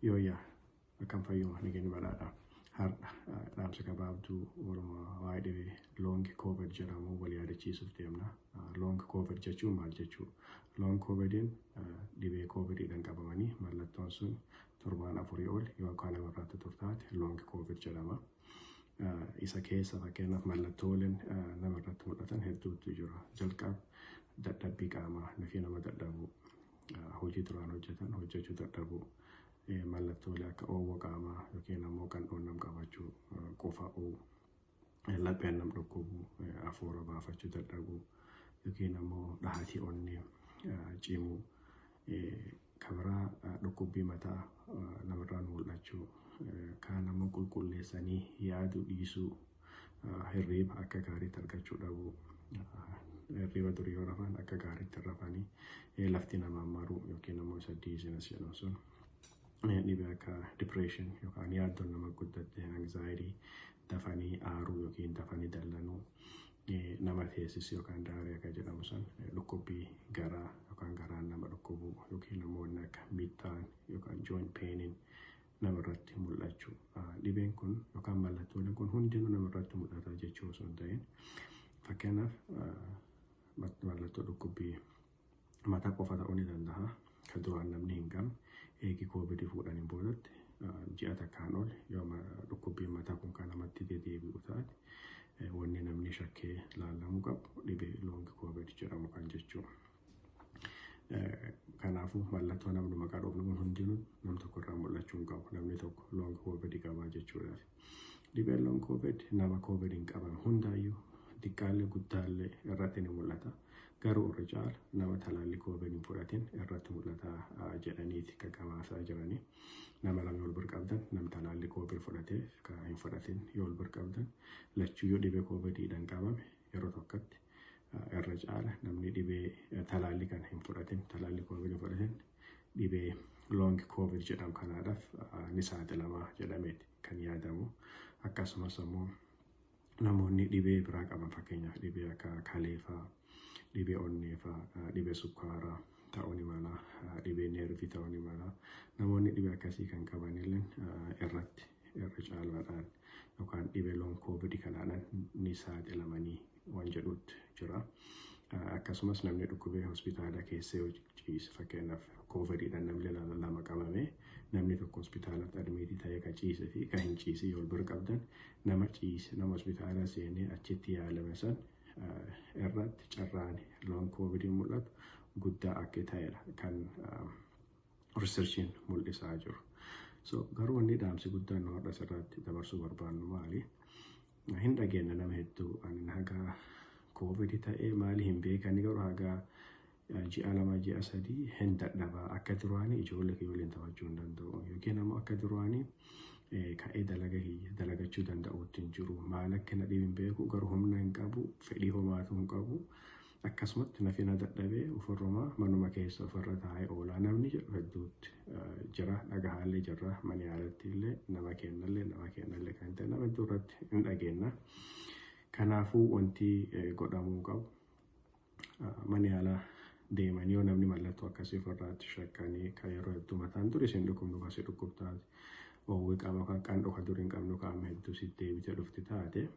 Yooyyaa, akkam fayyuma? Nageenyi badhaadha. Har'a dhaamsa gabaabduu walumaa waa'ee dhibee long COVID jedhamu wal yaadachiisuuf deemna. Long COVID jechuun maal jechuu? Long COVIDiin dhibee COVIDiidhaan qabamanii mallattoon sun torbaan 4 ol yookaan namarratti turtaate long COVID jedhama. Isa keessa fakkeenyaaf mallattooleen namarratti mul'atan hedduutu jira. Jalqaba dadhabbii qaamaa, nafii nama dadhabuu, hojii duraan hojjetan hojjechuu dadhabuu, mallattoolee akka oowwa qaamaa yookiin ammoo qandhoon nam qabachuu, qufa'uu, lapheen nam dhukkubuu, hafuura baafachuu dadhabuu yookiin ammoo dhahatii onnee cimuu, kabiraa dhukkubbii mataa namarraan mul'achuu, kaan ammoo qulqulleessanii yaaduu dhiisuu, hirriiba akka gaariitti argachuu dhabuu, hirriiba durii yoo rafan akka gaariitti rafanii, lafti namaan maruu yookiin ammoo isa dizziness jedhamu sun, dhibee akka depression yookaan yaaddoon nama guddatte, anxiety, dafanii aaruu yookiin dafanii dallanuu, nama teessisu yookaan diarrhea akka jedhamu sun, dhukkubbii garaa yookaan garaan nama dhukkubuu yookiin ammoo inni akka miixaan yookaan joint painiin namarratti mul'achuu. Dhibeen kun yookaan mallattooleen kun hundinuu namarratti mul'ata jechuu osoo hin ta'in, fakkeenyaaf mallattoo dhukkubbii mataa qofa ta'uu ni danda'a. Kan duraan namni hin qabne eegi COVIDii fuudhaniin boodatti ji'a takkaan ol yoo dhukkubbiin mataa kun kan namatti deddeebi'u taate, wanni namni shakkee laallamuu qabu dhibee long COVID jedhamu kan jechuudha. Kanaafuu mallattoo namni maqaa dhoofnu kun hundinuu nam tokko irraa mul'achuu hin qabu. Namni tokko long COVID qabaa jechuudha. Dhibeen long COVID nama COVID hin qabame hundaayyuu, xiqqaallee guddaallee irratti ni mul'ata. Garuu irra caala nama talaallii COVID hin fudhatin irratti mul'ata jedhaniiti kan gabaasaa jiranii. Nama lama yoo wal bira qabdan, nama talaallii COVID fudhatee kan hin fudhatin yoo wal bira qabdan, lachuu yoo dhibee COVIDiidhaan qabame yeroo tokkotti, irra caala namni dhibee talaallii kana hin fudhatin, talaallii COVID hin fudhatin, dhibee long COVID jedhamu kanaadhaaf ni saaxilamaa jedhameeti kan yaadamu. Akkasumas immoo namoonni dhibee biraa qaban, fakkeenyaaf dhibee akka kaleefaa, dhibee onneefaa, dhibee sukkaaraa ta'uu ni mala, dhibee neervii ta'uu ni mala. Namoonni dhibee akkasii kan qaban illee irratti irra caalaadhaan yookaan dhibee long COVID kanaadhaan ni saaxilamanii waan jedhutti jira. Akkasumas namni dhukkubee hospitaala keessa yoo ciise, fakkeenyaaf COVIDiidhaan namni lama qabame, namni tokko hospitaalatti admit ta'ee kan ciise fi kan hin ciise yoo wal bira qabdan, nama ciise, nama hospitaala seenee achitti yaalame san irratti carraan long COVIDiin mul'atu guddaa akka ta'edha kan researchiin mul'isaa jiru. So garuu wanni dhaamsi guddaan nu har'a asirratti dabarsuu barbaannu maali? Hin dhageenya nama hedduu ani haga COVID ta'ee maali hin beekani, garuu haga ji'a 2, ji'a 3 hin dadhabaa, akka duraanii ijoollee kiyya waliin taphachuu hin danda'u yookiin ammoo akka duraanii ka'ee dalaga kiyya dalagachuu danda'uutti hin jiru, maal akka na dhibu hin beeku, garuu humna hin qabu, fedhii homaatu hin qabu, akkasumatti nafi na dadhabee ofirrumaa manuma keessa ofirra taa'ee oolaa namni jedhu hedduutti jira. Dhagahaallee jirra, mana yaalatti illee nama kennallee kan ta'e nama hedduu irratti hin dhageenna. Kanaafuu wanti godhamuu qabu, mana yaalaa deemanii yoo namni mallattoo akkasii ofirraatti shakkanii, kan yeroo hedduu mataan dur isin dhukkubnu kasii dhukkubtaate, oowwi qaba kan qandho kan dur hin qabnu qaama hedduu si deebitee dhufti taate,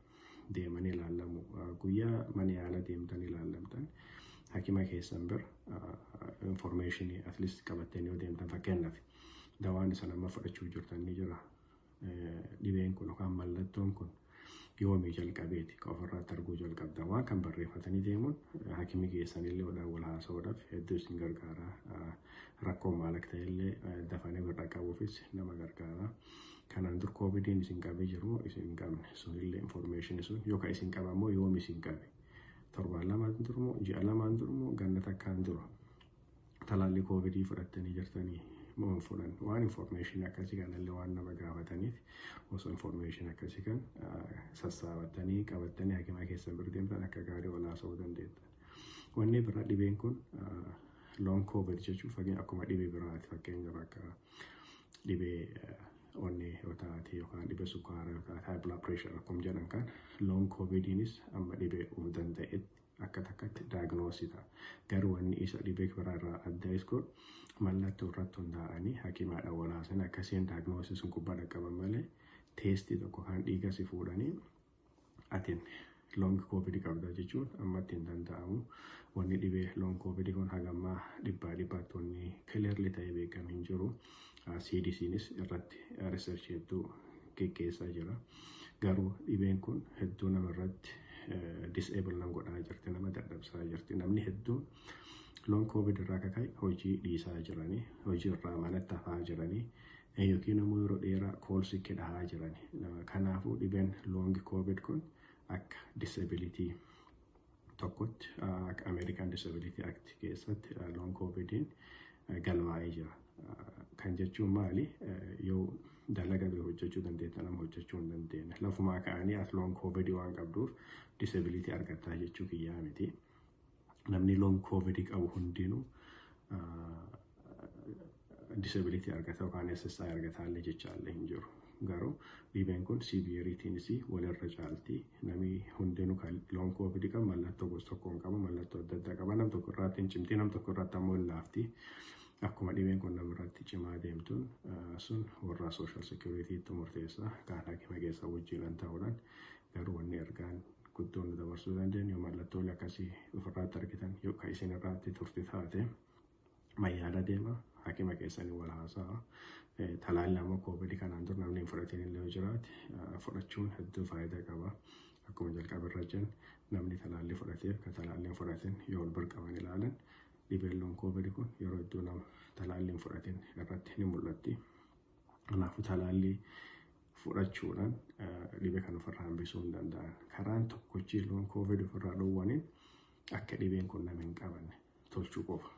deemanii ilaallamu. Guyyaa mana yaala deemtan ilaallamtan hakima keessan bira informationii at least qabattanii yoo deemtan, fakkeenyaaf dawaan isa nama fudhachuu jirtan ni jira. Dhibeen kun yookaan mallattoon kun yoomii jalqabeeti kan ofirraatti arguu jalqabda, waan kan barreeffatanii deemuun hakimi keessanillee wal haasa'uudhaaf hedduu isin gargaara. Rakkoo maal akka ta'ellee dafanii bira qabuufis nama gargaara. Kanaan dur COVIDiin isin qabee jiru isin hin qabne sunillee information sun yookaan isin qaba immoo yoom isin qabe, torbaan lamaan dur moo, ji'a 2n dur moo, ganna takkaan dura, talaallii COVIDii fudhattanii jirtanii moo hin fudhan, waan information akkasii kanallee waan nama gaafataniif, osoo information akkasii kan sassaabattanii qabattanii hakimaa keessan bira deemtan akka gaarii wal haasa'uu dandeettan. Wanni biraa, dhibeen kun long COVID jechuun fakkeenya akkuma dhibee biraati, fakkeenyaaf akka dhibee onnee yoo taate yookaan dhibee sukkaaraa yoo taate, high blood pressure akkuma jedhan kan, long COVIDiinis amma dhibee of danda'etti Akka takkatti diagnose ta'a. Garuu wanni isa dhibee biraa irraa adda is godhu mallattoo irratti hundaa'anii hakimaadhaan walaasan akkasiin diagnosis sun gubbaa dhaqqaban malee, test tokko kan dhiiga si fuudhanii atiin long COVID qabda jechuun ammatti hin danda'amu. Wanni dhibee long COVID kun hagammaa dhibbaa dhibbaatti wanni clearly ta'ee beekamu hin jiru. CDCnis irratti research hedduu geggeessaa jira. Garuu dhibeen kun hedduu namarratti disable nam godhaa jirti, nama dadhabsaa jirti. Namni hedduun long COVID irraa kaka'e hojii dhiisaa jiranii, hojii irraa manatti hafaa jiranii, yookiin immoo yeroo dheeraa koolsitti dhahaa jiranii. Kanaafuu dhibeen long COVID kun akka disability tokkotti, akka American Disability Act keessatti long COVIDiin galmaa'ee jira. Kan jechuun maali? Yoo dalaga hojjechuu dandeetta, nama hojjechuu hin dandeenye. Lafumaa ka'anii as long COVID waan qabduuf disability argattaa jechuu kiyyaa miti. Namni long COVID qabu hundinuu disability argata yookaan SSI argataallee jechaallee hin jiru. Garuu dhibeen kun severityiinis walirra caalti. Namni hundinuu kan long COVID qabu mallattoo gosa tokko hin qabu, mallattoo adda addaa qaba. Nam tokko irratti hin cimti, nam tokko irratti ammoo hin laafti. Akkuma dhibeen kun namarratti cimaa deemtuun sun warra Social Securitytti murteessa, kan hakima keessa wajjin ta'uudhaan. Garuu wanni ergaan guddoon nu dabarsuu dandeenyu, yoo mallattoolee akkasii ofirraatti argitan yookaan isin irraatti turte taate, mayyaala deema, hakima keessanii wal haasa'a. Talaalli ammoo COVID kanaan dura namni hin fudhatin illee yoo jiraate, fudhachuun hedduu faayidaa qaba. Akkuma jalqaba irra jiran, namni talaallii fudhatee akka talaallii hin fudhatin yoo wal bira qaban ilaalan, dhibeen long COVID kun yeroo hedduu nama talaallii hin fudhatin irratti ni mul'atti. Kanaafuu talaallii fudhachuudhaan dhibee kan ofirraa hambisuu hin danda'an. Karaan tokkochi long COVID ofirraa dhowwaniin akka dhibeen kun nama hin qabanne tolchuu qofa.